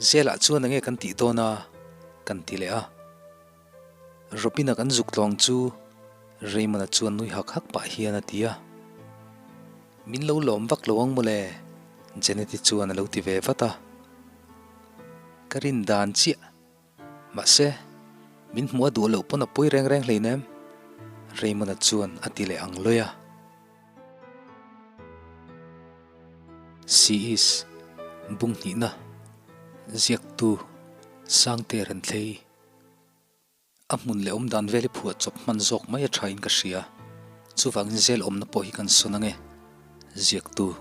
Zelah chuan enge kan tih dawn a? Kan ti leh a. Robina kan zuk tlawng chu Raymond-a chuan nui hak hak pah hian a ti a. Min lo lawm vak lo ang mawle, Janet-i chuan a lo ti ve vat a. Ka rin dan chiah. Mahse, min hmuh a duh loh pawn a pawi reng reng hleinem, Raymond-a chuan a ti leh ang lawi a. She is bung hnihna ziaktu Sangte Renthlei. A hmun leh awm dan vel hi phuah chawp hman zawk mai a tha in ka hria. Chuvangin zel awmna pawh hi kan sawn ange. Ziaktu.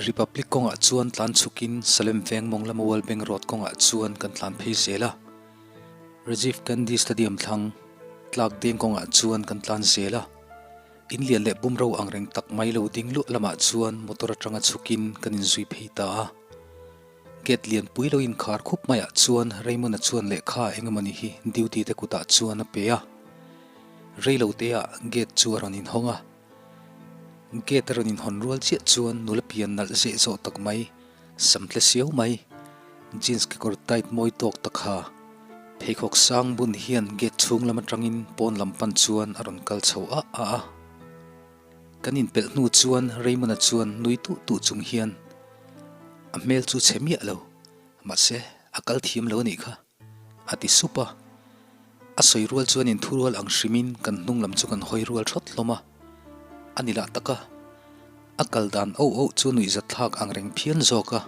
Republic kawngah chuan tlan chhukin Salem veng mawng lama World Bank Road kawngah chuan kan tlan phei zel a. Rajiv Gandhi Stadium thlang tlak deng kawngah chuan kan tlan zel a. In lian leh bumro ang reng tak mai lo ding luah lamah chuan motor atanga chhukin kan inzui phei ta a. Gate lian pui lo inkhar khup maiah chuan Raymond-a chuan lehkha engemawni hi duty te kutah chuan a pe a. Reilo teah gate chu a rawn inhawng a. Gate a rawn inhawn rual chiah chuan nula pian nalh zeh zawh tak mai, samtle siau mai, jeans kekawr tight mawi tawk tak ha, Pheikhawk sang bun hian gate chhung lam atangin pawn lam pan chuan a rawn kal chho ah ah a. Kan inpelh hnu chuan Raymond-a chuan nui tuh tuh chung hian a hmel chu chhe miah lo, mahse a kal thiam lo a nih kha, a ti sup a. A sawi rual chuan inthurual ang hrimin kan hnung lam chu kan hawi rual thawt hlawm a. A ni lah tak a, a kal dan oh oh chu nuihzat thlak ang reng phian zawk a.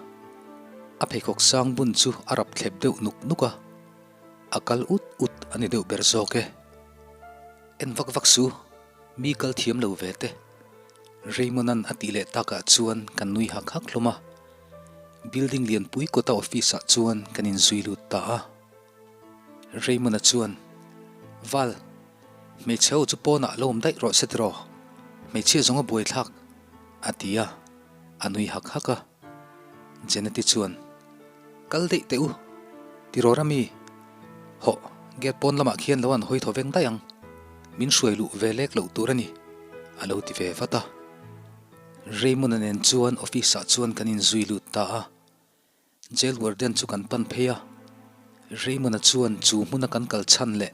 A pheikhawk sang bun chu a rap thlep deuh nuk nuk a, a kal ut ut a ni deuh ber zawk e. En vak vak su, mi kal thiam lo ve te. Raymond-a'n a tih leh takah chuan kan nui hak hak hlawm a. Building lianpui kawta office-ah chuan kan inzui lut ta a. Raymond-a chuan, Val, hmeichhe ho chu pawnah lo awm daih rawh se tiraw? Hmeichhia zawng a buaithlak, a ti a, a nui hak hak a. Janet-i chuan, Kal daih teh u, tiraw Rami? Hawh, gate pawn lamah khian lo an hawi thaw veng daih ang. Min hruai luh ve lek loh tur a ni, a lo ti ve vat a. Raymond-a nen chuan office-ah chuan kan inzui lut ta a. Jail warden chu kan pan phei a, Raymond-a chuan chu hmuna kan kal chhan leh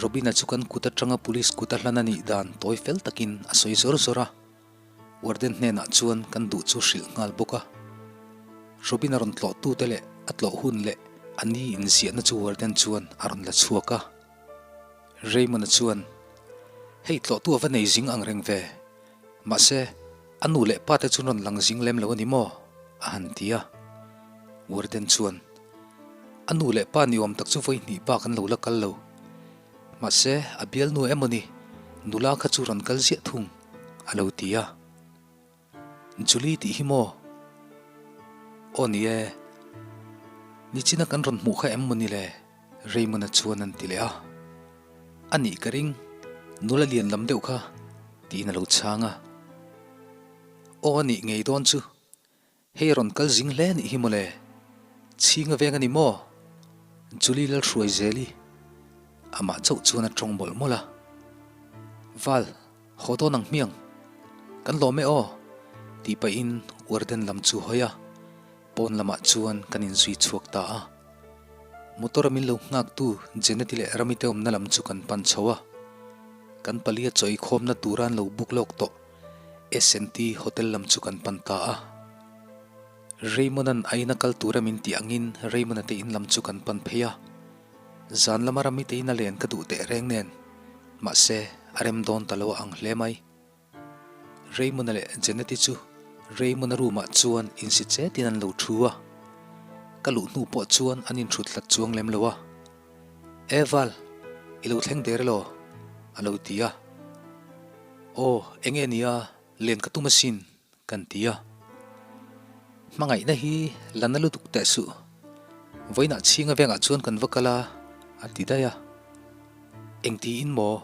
Robin-a chu kan kut atanga police kut a hlan a nih dan tawi fel takin a sawi zawr zawr a. Warden hnenah chuan kan duh chu hrilh nghal bawk a. Robin-a rawn tlawh tute leh a tlawh hun leh a ni inziahna chu warden chuan a rawn la chhuak a. Raymond-a chuan, Hei tlawhtu a va nei zing ang reng ve. Mahse, a nu leh pa te chu rawn lang zing lem lo a ni maw? a han ti a. Warden chuan, A nu leh pa ni awm tak chu vawi hnih bak an lo la kal lo. Mahse, a bialnu emaw ni, nula kha chu rawn kal ziah thung, a lo ti a. Julie tih hi maw? Aw ni e. Nichina kan rawn hmuh kha em maw ni le? Raymond-a chuan an ti leh a. A nih ka ring, nula lian lam deuh kha, tiin a lo chhang a. Aw a nih ngei dawn chu, hei a rawn kal zing hle nih hi mawle, chhing a veng a ni maw? Julie Lalhruai Zeli, amah chauh chuan a tawng mawlh mawlh a. Val, haw dawn ang hmiang, kan lawm e aw, tih pahin warden lam chu hawi a. Pawn lamah chuan kan inzui chhuak ta a. Motor a min lo nghaktu Jeneti leh Ramite awmna lam chu kan pan chho a. Kan palia chaw eikhawmna tura an lo book lawk tawh SNT Hotel lam chu kan pan ta a. Raymond-a'n a ina kal tura min tih angin Raymond-a te in lam chu kan pan phei a. Zan lama Ramite ina len ka duh teh reng nen, mahse a rem dawn ta lo a ang hle mai. Raymond-a leh Janet-i chu Raymond-a room-ah chuan insi chetin an lo thu a, ka luh hnu pawh chuan an inthut hlat chuang lem lo a. E Val, i lo thleng der elaw? a lo ti a. Aw, enge nia, len ka tum asin, kan ti a. Hmangaihna hi la na lutuk teh suh, vawiinah chhinga vengah chuan kan va kal a, a ti daih a. Engtiin maw?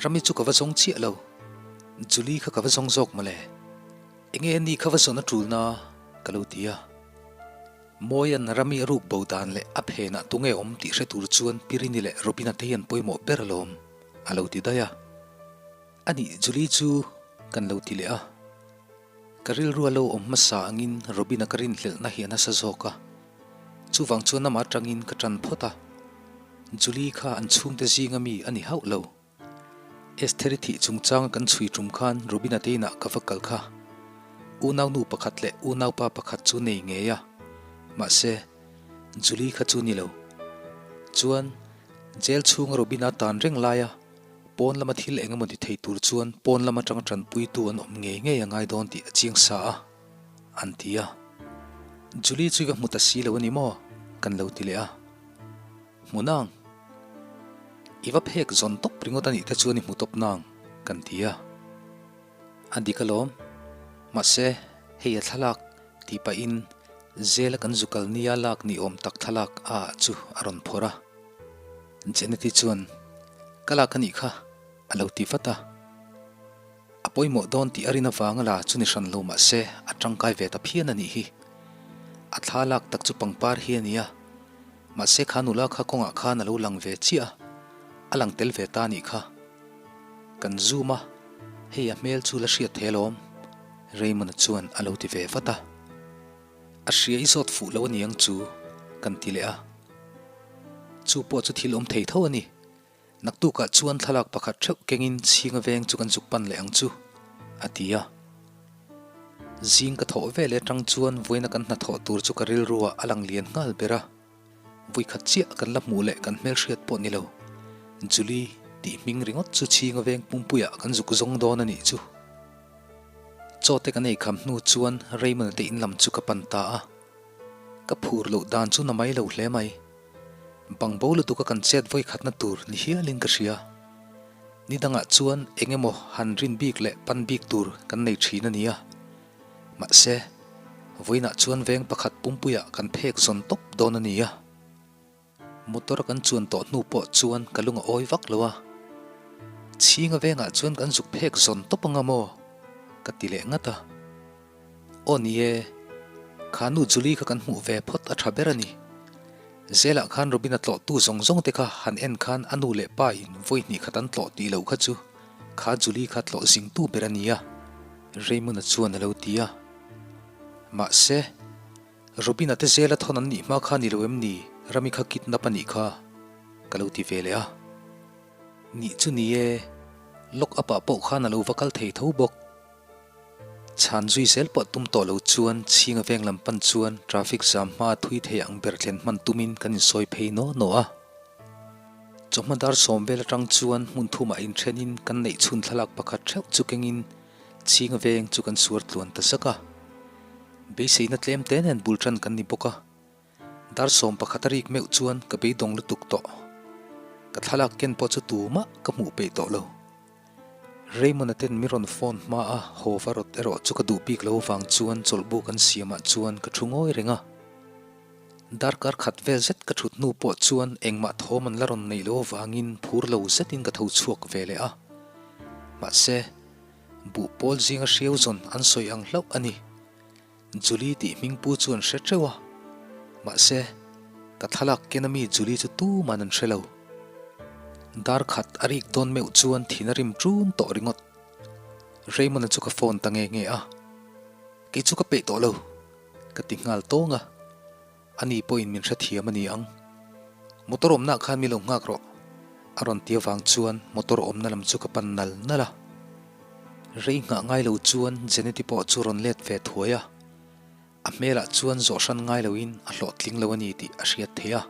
Rami chu ka va zawng chiah lo. Julie kha ka va zawng zawk mawle. Enge ni kha va zawn a tulna ka lo ti a. Mawia'n Rami a ruk bo dan leh a phenah tunge awm tih hre tur chuan Pirini leh Robina te hian pawimawh ber alawm a lo ti daih a. Anih Julie chu kan lo ti leh a. Ka rilru a lo awm hmasa angin Robin-a ka rinhlelhna hi a nasa zawk a, chuvang chuan amah atangin ka tan phawt a. Julie kha an chhungte zinga mi a ni hauh lo. Estheri thih chungchanga kan chhui tum khan Robin-a te inah ka va kal kha. Unaunu pakhat leh unaupa pakhat chu nei ngei a, mahse, Julie kha chu ni lo. Chuan, jail chhunga Robin-a tan reng laia pawn lama thil eng emaw ni thei tur chuan pawn lam atanga tanpuitu an awm ngei ngei a ngai dawn tih a chiang sa a, an ti a. Julie chu i va hmu ta si lo a ni maw? Kan lo ti leh a. Hmu nang. I va phek zawn tawp ringawt a nih te chuan i hmu tawp nang, kan ti a. A dik alawm. Mahse, hei a thlalak tih pahin zela kan zu kal nia lak ni awm tak thlalak a ah chu a rawn phawrh a. Jeneti chuan, Ka lak a nih kha, a lo ti vat a. A pawimawh dawn tih a rin avanga la chu ni hran lo mah se a tangkai ve ta phian a nih hi. A thla lak tak chu pangpar hi a ni a, mahse kha nula kha kawngah khan a lo lang ve chiah a, a lang tel ve ta a nih kha. Kan zoom a, hei a hmel chu la hriat thei alawm, Raymond-a chuan a lo ti ve vat a. A hria i zawt fuh lo a ni ang chu, kan ti leh a. Chu pawh chu thil awm thei tho a ni. Naktukah chuan thlalak pakhat theuh kengin chhinga veng chu kan zuk pan leh ang chu, a ti a. Zing ka thawh veleh atang chuan vawiina kan hnathawh tur chu ka rilruah a lang lian nghal ber a. Vawikhat chiah kan la hmuh leh kan hmelhriat pawh ni lo. Julie tih hming ringawt chu chhinga veng pumpuiah kan zuk zawng dawn a nih chu. Chaw te kan eikham hnu chuan Raymond te in lam chu ka pan ta a. Ka phur loh dan chu na mai lo hle mai. Bangbo lutuka kan chet vawikhatna tur ni hialin ka hria. Ni dangah chuan eng emaw han rin bik leh pan bik tur kan nei thin a nia. Mahse, vawiinah chuan veng pakhat pumpuiah kan phek zawn tawp dawn a nia. Motor kan chuan tawh hnu pawh chuan ka lung a awi vak lo a. Chhinga vengah chuan kan zuk phek zawn tawp anga maw? Ka ti leh ngat a. Aw ni e, kha nu Julie kha kan hmuh ve phawt a tha ber a ni. Zelah khan Robin-a tlawhtu zawng zawng te kha han en khan a nu leh pa in vawi hnih khat an tlawh tih loh kha chu kha Julie kha tlawh zingtu ber a ni a, Raymond-a chuan a lo ti a. Mahse, Robin-a te zela thawn an nih hma kha ni lo em ni Rami kha kidnap a nih kha? ka lo ti ve leh a. Nih chu ni e, lock up-ah pawh khan a lo va kal thei tho bawk. Chhan zui zel pawh tum tawh lo chuan chhinga veng lam pan chuan traffic jam hma thui thei ang ber thlen hman tumin kan insawi phei naw naw a. Chawhma dar sawm vel atang chuan hmun thumah inthenin kan neih chhun thlalak pakhat theuh chu kengin chhinga veng chu kan suar tluan ta zak a. Beiseina tlem te nen bul tan kan ni bawk a. Dar 11 a rik meuh chuan ka beidawng lutuk tawh. Ka thlalak ken pawh chu tumah ka hmuh peih tawh lo. Raymond-a ten mi rawn phone hma a, haw va rawt erawh chu ka duh bik lo vang chuan chawlhbuk an siamah chuan ka thu ngawi reng a. Darkar khat vel zet ka thut hnu pawh chuan engmah thawm an la rawn neih loh avangin phur lo zetin ka tho chhuak ve leh a. Mahse, buh pawl zinga hriau zawn an sawi ang hlauh a ni. Julie tih hming pu chu an hre teuh a, mahse, ka thlalak ken ami Julie chu tuman an hre lo. Dar khat a rik dawn meuh chuan thin a rim ṭun tawh ringawt. Raymond-a chu ka phone ta nge nge a, Kei chu ka peih tawh lo, ka ti nghal tawng a. Ani pawhin min hrethiam a ni ang. Motor awmnaah khan mi lo nghak rawh, a rawn ti avang chuan motor awmna lam chu ka pan nal nal a. Rei nghah ngai lo chuan Jeneti pawh chu rawn let ve thuai a. A hmelah chuan zawh hran ngai loin a hlawhtling lo a ni tih a hriat theih a.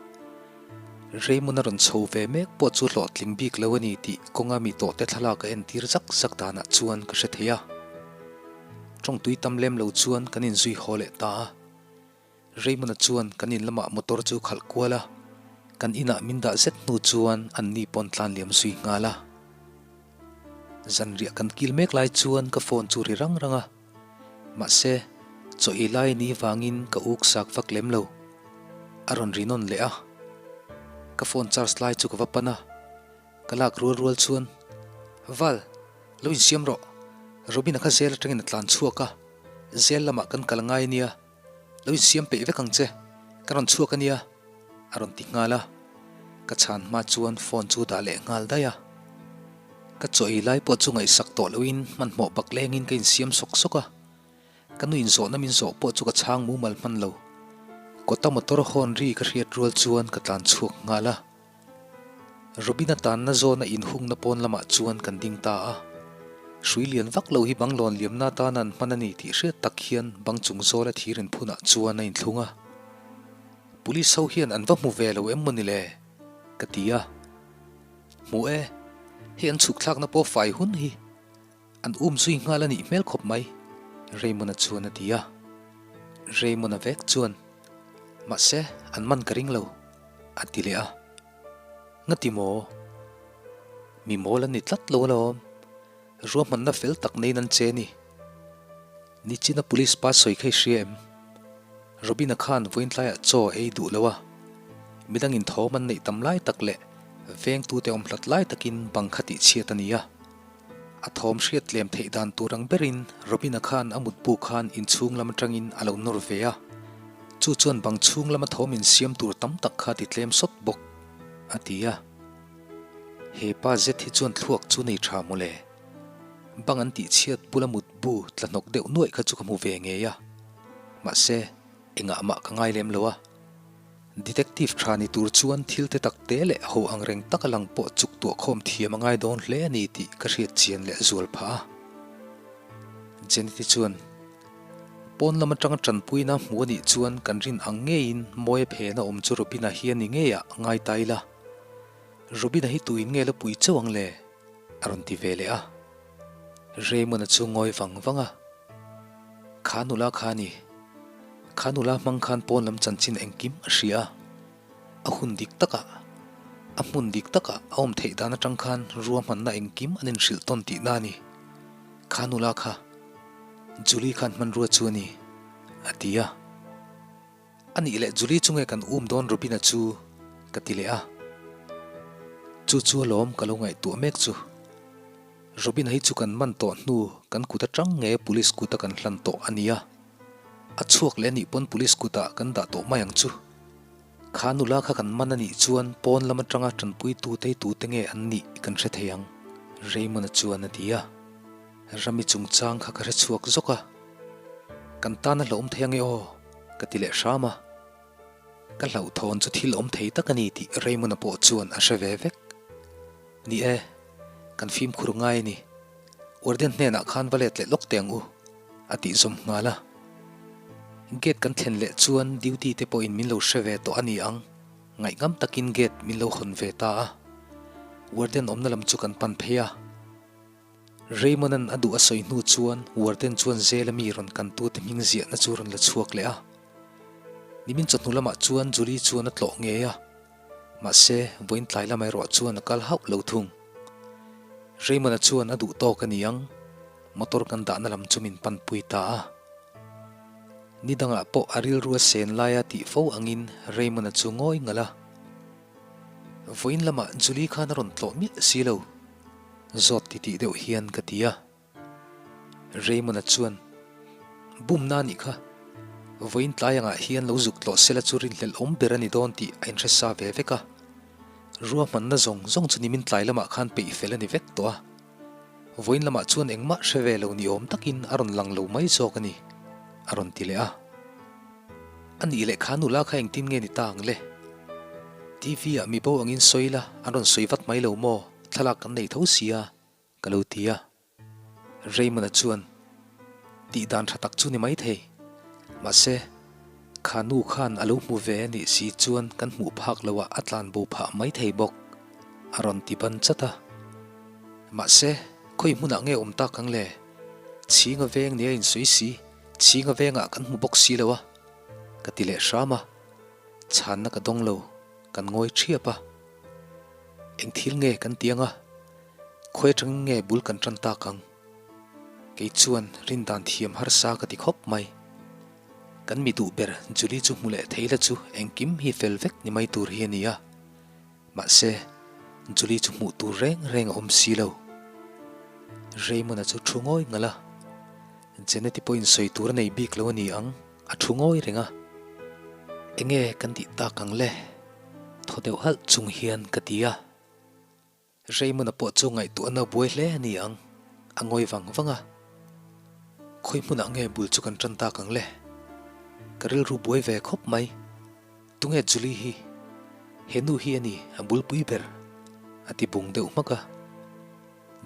Raymond a rawn chho ve mek pawh chu hlawhtling bik lo a ni tih kawnga mi tawhte thlalak a entir zak zak danah chuan ka hre thei a. Tawngtui tam lem lo chuan kan inzui haw leh ta a. Raymond-a chuan kan in lamah motor chu khalh kual a, kan inah min dah zet hnu chuan an ni pawn tlan liam zui nghal a. Zanriah kan kil mek lai chuan ka phone chu ri rang rang a, mahse chaw ei lai ni vangin ka uk sak vak lem lo. A rawn ri nawn leh a, ka phone charge lai chu ka va pan a, ka lak rual rual chuan, Val, lo insiam rawh, Robin-a kha zel atangin a tlan chhuak a, zel lamah kan kal ngai ania, Lo insiam peih vek ang che, ka rawn chhuak a nia, a rawn ti nghal a. Ka chhan hma chuan phone chu dah leh nghal daih a. Ka chaw ei lai pawh chu ngaihsak tawh loin hmanhmawh bak lengin ka insiam sawk sawk a. Ka nu inzawhna min zawh pawh chu ka chhang mumal hman lo. Kawta motor horn ri ka hriat rual chuan ka tlan chhuak nghal a. Robina tanna zawna inhungna pawn lamah chuan kan ding ta a. Hrui lian vak lo hi bang lawn liamna atana an hman a ni tih hriat tak hian bang chung zawla thir inphunah chuan a inthlung a. Police ho hian an va hmu ve lo em maw ni le? ka ti a. Hmu e, hei an chhuk thlakna pawh fai hun hi an um zui nghal a nih hmel khawp mai, Raymond-a chuan a ti a. Raymond-a vek chuan, Mahse, an man ka ring lo, a ti leh a. Ngati maw? Mi mawl an ni tlat lo alawm. Ruahmanna fel tak neiin an che ni. Nichina police pa sawi kha i hria em? Robina khan vawiin tlaiah chaw a ei duh lo a, midangin thawm an neih tam lai tak leh vengtute awm hlat lai takin bang kha tihchhiat a ni a. A thawm hriat tlem theih dan tur ang berin Robina khan a mutbu khan inchhung lam atangin a lo nawr ve a, chu chuan bang chhung lama thawm insiam tur tam tak kha ti tlem sawt bawk, a ti a. He pa zet hi chuan thluak chu nei tha mawle. Bang an tihchhiat bula mutbu tla hnawk deuh nuaih kha chu ka hmu ve ngei a, mahse engah mah ka ngai lem lo a. Detective tha ni tur chuan thil te tak te leh ho ang reng taka lang pawh chuk tuah khawm thiam a ngai dawn hle a ni tih ka hriat chian leh zual phah a. Jenny chuan, Pawn lam atanga tanpuina hmu a nih chuan kan rin ang ngeiin Mawia phena awm chu Robina hi a ni ngei ah ngai ta ila. Robina hi tuin nge la pui chauh ang le? A rawn ti ve leh a. Raymond-a chu ngawi vang vang a, Kha nula kha a ni. Kha nula hmang khan pawn lam chanchin engkim a hria a. A hun dik takah, a hmun dik takah a awm theih dan atang khan ruahmanna engkim an inhrilh tawn tihna a ni. Kha nula kha, Julie khan hmanrua chu a ni, a ti a. A nih leh Julie chu nge kan um dawn Robina chu? ka ti leh a. Chu chu alawm ka lo ngaihtuah mek chu. Robina hi chu kan man tawh hnu kan kut atang nge police kut a kan hlan tawh a nia. A chhuak leh anih pawn police kutah kan dah tawh mai ang chu. Kha nula kha kan man anih chuan pawn lam atanga tanpui tute hi tute nge an nih kan hre thei ang Raymond-a chuan a ti a. Rami chungchang kha ka hre chhuak zawk a. Kan tan a hlauhawm thei ange aw, ka ti leh hram a. Ka hlauhthawn chu thil awm thei tak a ni tih Raymond-a pawh chuan a hre ve vek. Ni e, kan fimkhur ngai a ni. Warden hnenah khan va let leh lawk teh ang u, a tih zawm nghal a. Gate kan thlen leh chuan duty te pawhin min lo hre ve tawh a ni ang, ngaihngam takin gate min lo hawn ve ta a. Warden awmna lam chu kan pan phei a. Raymond-a'n a duh a sawi hnu chuan Warden chuan zela mi rawn kantute hming ziahna chu rawn la chhuak leh a. Nimin chawhnu lamah chuan Julie chuan a tlawh ngei a, mahse vawiin tlai lamah erawh chuan a kal hauh lo thung. Raymond-a chuan a duh tawk a ni ang, motor kan dahna lam chu min panpui ta a. Ni dangah pawh a rilru a sen laia tih fo angin Raymond-a chu ngawi ngalh a. Vawiin lamah Julie khan a rawn tlawh miah si lo. Zawt titih deuh hian ka ti a. Raymond-a chuan, Bumna a nih kha. Vawiin tlai angah hian lo zuk tlawh sela chu rinhlelh awm ber a ni dawn tih a inhre sa ve vek a. Ruahmanna zawng zawng chu nimin tlai lamah khan peih fel a ni vek tawh a. Vawiin lamah chuan engmah hre ve lo ni awm takin a rawn lang lo mai zawk a ni, a rawn ti leh a. A nih leh kha nula kha engtin nge ni ta ang le? TV ah mi bo angin sawi la, an rawn sawi vat mai lo maw? Thlalak kan nei tho sia, ka lo ti a. Raymond-a chuan, Tih dan tha tak chu ni mai thei. Mahse, kha nu khan a lo hmu ve a nih si chuan kan hmuh phak loah a tlan bo phah mai thei bawk, a rawn ti ban chat a. Mahse, khawi hmunah nge awm tak ang le? Chhinga veng nia insawi si. Chhinga vengah kan hmu bawk si lo a, ka ti leh hram a, chhanna ka dawng lo, kan ngawi thiap a. Eng thil nge kan ti anga, khawi atangin nge bul kan tan tak ang? Kei chuan rindan thiam harsa ka ti khawp mai. Kan mi duh ber Julie chu hmu leh thei la chu engkim hi fel vek ni mai tur hi a ni a. Mahse, Julie chu hmuh tur reng reng a awm si lo. Raymond-a chu thu ngawi ngalh a. Jeneti pawhin sawi tur a nei bik lo a ni ang, a thu ngawi reng a. Enge kan tih tak ang le? Thaw deuh halh chung hian ka ti a. Raymond-a pawh chu ngaihtuahna buai hle a ni ang, a ngawi vang vang a. Khawi hmunah nge bul chu kan tan tak ang le? Ka rilru buai ve khawp mai. Tunge Julie hi? He nu hi a ni a bulpui ber, a ti bung deuh hmak a.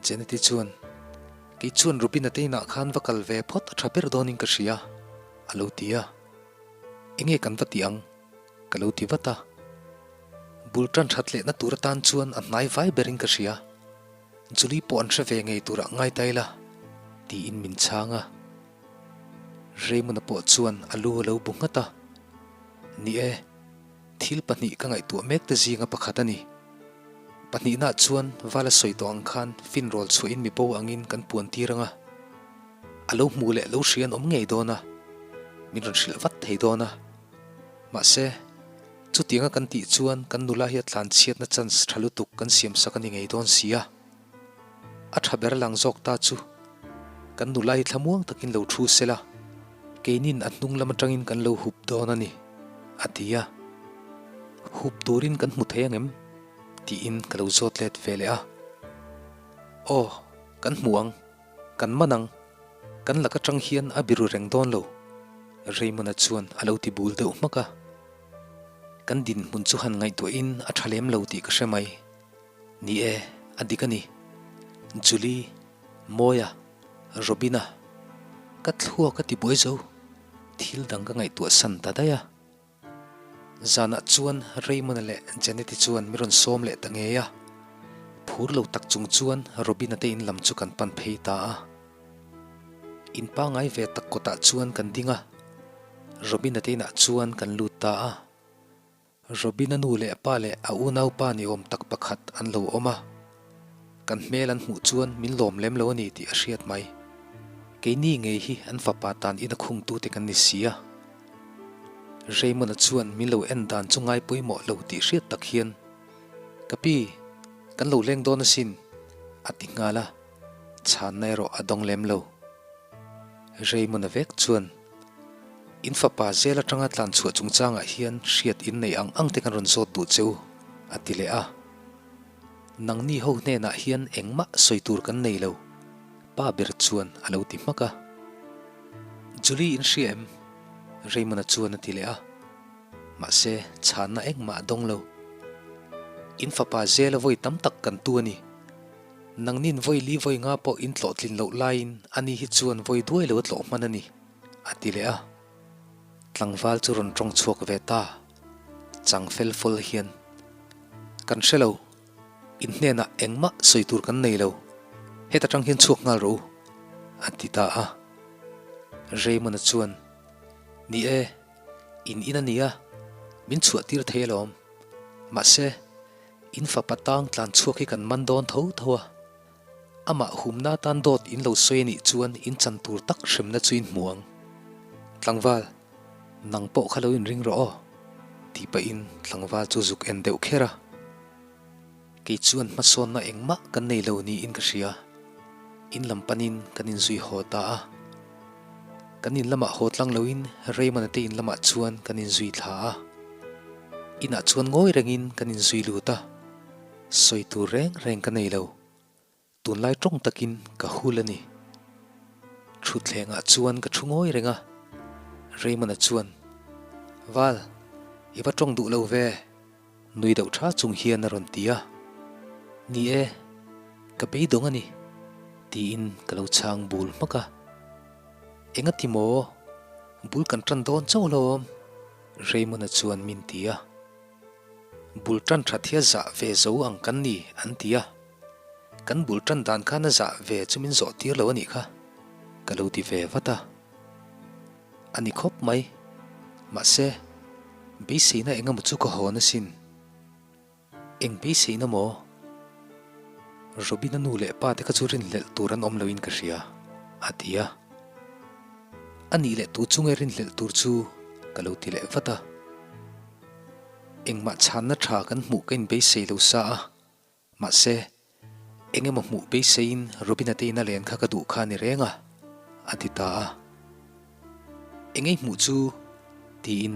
Janet-i chuan, Kei chuan Rubin-a te inah khan va kal ve phawt a tha ber dawnin ka hria, a lo ti a. Enge kan va ti ang? Ka lo ti vat a. Bul tan that lehna tur atan chuan a hnai vai berin ka hria. Julie pawh an hre ve ngei turah ngai ta ila, tiin min chhang a. Raymond-a pawh chuan a lu a lo bu nghat a. Ni e, thil pahnih ka ngaihtuah mek te zinga pakhat a ni. Pahnihnaah chuan vala sawi tawh ang khan finrawl chhuahin mi bo angin kan puan tir ang a. A lo hmu leh lo hria an awm ngei dawn a, min rawn hrilh vat thei dawn a. Mahse, chutianga kan tih chuan kan nula hi a tlanchhiatna chance tha lutuk kan siamsak a ni ngei dawn si a. A tha ber lang zawk ta chu kan nula hi thlamuang takin lo thu sela, keinin a hnung lam atangin kan lo hup dawn a ni, a ti a. Hup turin kan hmu thei angem? tiin ka lo zawt let ve leh a. Aw, kan hmu ang, kan man ang, kan lak atang hian a biru reng dawn lo, Raymond-a chuan a lo ti bul deuh hmak a. Kan dinhmun chu han ngaihtuahin a tha lem lo tih ka hre mai. Ni e, a dik a ni. Julie, Mawia, Robina, ka thluak a ti buai zo. Thil dang ka ngaihtuah san ta daih a. Zanah chuan Raymond-a leh Janet-i chuan mi rawn sawm leh ta ngei a. Phur lo tak chung chuan Robina te in lam chu kan pan phei ta a. In pangai ve tak kawtah chuan kan ding a. Robina te inah chuan kan lut ta a. Robin-a nu leh pa leh a unaupa ni awm tak pakhat an lo awm a, kan hmel an hmuh chuan min lawm lem lo a ni tih a hriat mai. Keini ngei hi an fapa tan ina khungtute kan ni si a. Raymond-a chuan min lo en dan chu ngai pawimawh lo tih hriat tak hian, Ka pi, kan lo leng dawn asin, a ti nghal a, chhanna erawh a dawng lem lo. Raymond-a vek chuan, In fapa zel atanga tlan chhuah chungchangah hian hriat in nei ang ang te kan rawn zawt duh che u, a ti leh a. Nangni ho hnenah hian engmah sawi tur kan nei lo, pa ber chuan a lo ti hmak a. Julie in hria em? Raymond-a chuan a ti leh a. Mahse, chhanna engmah a dawng lo. In fapa zela vawi tam tak kan tu a ni. Nangnin vawi li vawi nga pawh in tlawh tlin loh laiin ani hi chuan vawi duai lo a tlawh hman a ni. A ti leh a, tlangval chu rawn tawng chhuak ve ta, chang fel fawl hian, Kan hre lo, in hnenah engmah sawi tur kan nei lo, heta tang hian chhuak nghal rawh u, a ti ta a. Raymond-a chuan, Ni e, in in a nia, min chhuah tir thei alawm, mahse, in fapa tang tlan chhuak hi kan man dawn tho tho a, Amah humna atan dawt in lo sawi a nih chuan in chan tur tak hremna chu in hmu ang. Tlangval, nang pawh kha lo inring rawh aw, tih pahin tlangval chu zuk en deuh kher a. Kei chuan hmasawnna engmah kan nei lo niin ka hria. In lam panin kan inzui haw ta a. Kan in lamah haw tlang loin Raymond-a te in lamah chuan kan inzui thla a. Inah chuan ngawi rengin kan inzui lut a. Sawi tur reng reng ka nei lo. Tunlai tawng takin ka hul a ni. Thutthlengah chuan ka thu ngawi reng a. Raymond-a chuan, Val, i va tawng duh lo ve, nui deuh tha chung hian a rawn ti a. Ni e, ka beidawng a ni, tiin ka lo chhang bul hmak a. Engati maw? Bul kan tan dawn chauh alawm, Raymond-a chuan min ti a. Bul tan that hi a zah ve zo ang kan ni an ti a, kan bul tan dan khan a zah ve chu min zawh tir lo a nih kha, ka lo ti ve vat a. A ni khawp mai, mahse beiseina eng emaw chu ka hawn asin. Eng beiseina maw? Robin-a nu leh pa te kha chu rinhlelh tur an awm loin ka hria, a ti a. A nih leh tu chunge rinhlelh tur chu ka lo ti leh vat a. Engmah chhanna tha kan hmuh ka inbeisei lo sa a, mahse, eng emaw hmuh beiseiin Robina te ina len kha ka duh kha a ni reng a, a ti ta a. Eng ei hmuh chu? tiin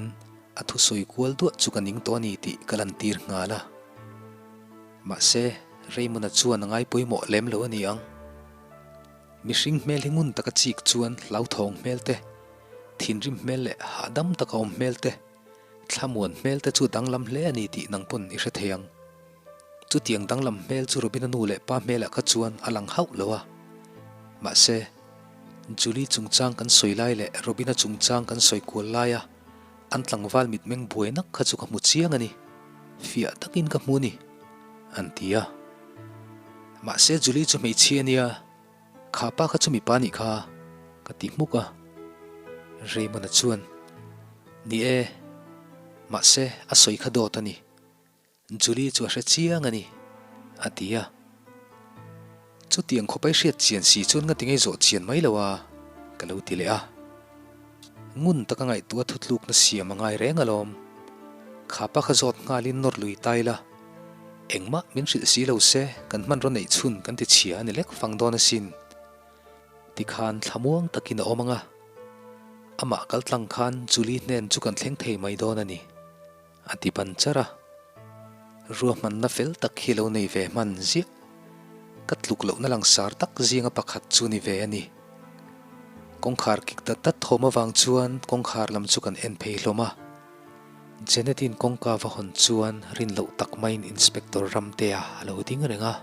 a thusawi kual duah chu ka ning tawh a ni tih ka lantir nghal a. Mahse, Raymond-a chuan a ngai pawimawh lem lo a ni ang. Mihring hmel hi ngun taka chik chuan hlauthawng hmel te, thinrim hmel leh hahdam taka awm hmel te, thlamuan hmel te chu danglam hle a ni tih nang pawn i hre thei ang. Chutiang danglam hmel chu Robina nu leh pa hmelah kha chuan a lang hauh lo a. Mahse, Julie chungchang kan sawi lai leh Robina chungchang kan sawi kual laia an tlangval mitmeng buai nak kha chu ka hmu chiang a ni. Fiah takin ka hmu ni, an ti a. Mahse, Julie chu hmeichhia a nia, kha pa kha chu mipa nih kha, ka ti hmuk a. Raymond-a chuan, Ni e, mahse, a sawi kha dawt a ni. Julie chu a hre chiang a ni, a ti a. Chutiang khawpa i hriat chian si chuan nga tinge i zawh chian mai lo a, ka lo ti leh a. Ngun taka ngaihtuah thutlukna siam a ngai reng alawm. Kha pa kha zawt nghalin nawr lui ta ila, engmah min hrilh si lo se kan hmanraw neih chhun kan ti chhia a ni lek fang dawn asin. Tikhan thlamuang takin a awm ang a, amah kaltlang khan Julie hnen chu kan thleng thei mai dawn a ni. A ti ban char a, ruahmanna fel tak hi lo nei ve hman ziah. Ka tluk lohna langsar tak zinga pakhat chu ni ve a ni. Kawngkhar kik dat dat thawm avang chuan kawngkhar lam chu kan en phei hlawm a. Janet-in kawngka va hawn chuan rin loh tak maiin Inspector Ramtea a lo ding reng a.